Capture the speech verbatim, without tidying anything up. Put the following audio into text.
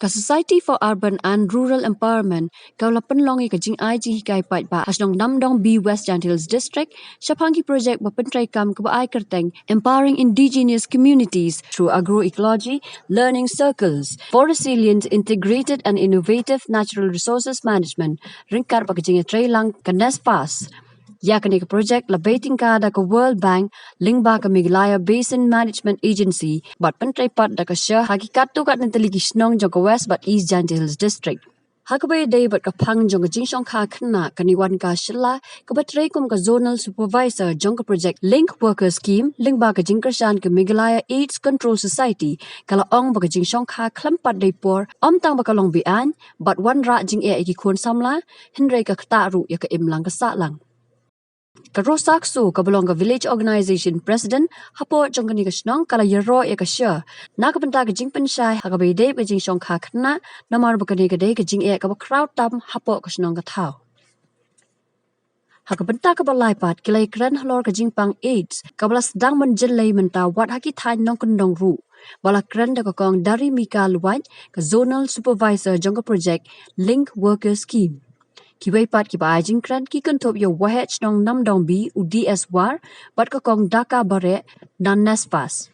Ka Society for Urban and Rural Empowerment ka la pynlong ïa ka jingai jinghikai paidbah ha shnong Namdong B, West Jaintia Hills District shaphang ki projek ba pyntreikam kaba ai kyrteng Empowering Indigenous Communities through Agroecology, Learning Circles for Resilient, Integrated and Innovative Natural Resources Management, ryngkat bad ka jingïatreilang ka NESFAS. Ïa kane ka projek la bei tyngka da ka World Bank lyngba ka Meghalaya Basin Management Agency bad pyntrepat da ka SURE ha ki katto katne tylli ki shnong jong ka West bad East Jaintia Hills District. Ha kaba ïadei bad ka phang jong ka jingshongkha khynnah, ka Niwanka Shylla, kaba trei kum ka Zonal Supervisor jong ka projek Link Worker Scheme lyngba ka jingkyrshan ka Meghalaya AIDS Control Society, ka la ong ba ka jingshongkha khlem pat dei por ym tang ba ka long be-aiñ bad wanrah jingeh ïa ki khun samla, hynrei ka ktah ruh ïa ka imlang ka sahlang. Ka Rosa Kso, kaba long ka Village Organisation President hapoh jong kane ka shnong, ka la ïaroh ïa ka SURE na ka bynta ka jingpynshai ha kaba ïadei bad ka jingshongkha khynnah, namar ba kane ka dei ka jingeh kaba khraw tam hapoh ka shnong ka thaw. Ha ka bynta kaba lai pat, ki la ïakren halor ka jingpang AIDS kaba la sdang ban jyllei mynta wat ha ki thaiñ nongkyndong ruh, ba la kren da ka Kong Darimika Lwait, ka Zonal Supervisor jong ka projek Link Worker Scheme. Kiwei pat kiba ai jingkren ki kynthup ïa u Waheh Shnong Namdong B, u D S War, bad ka Kong Daka Bareh na NESFAS.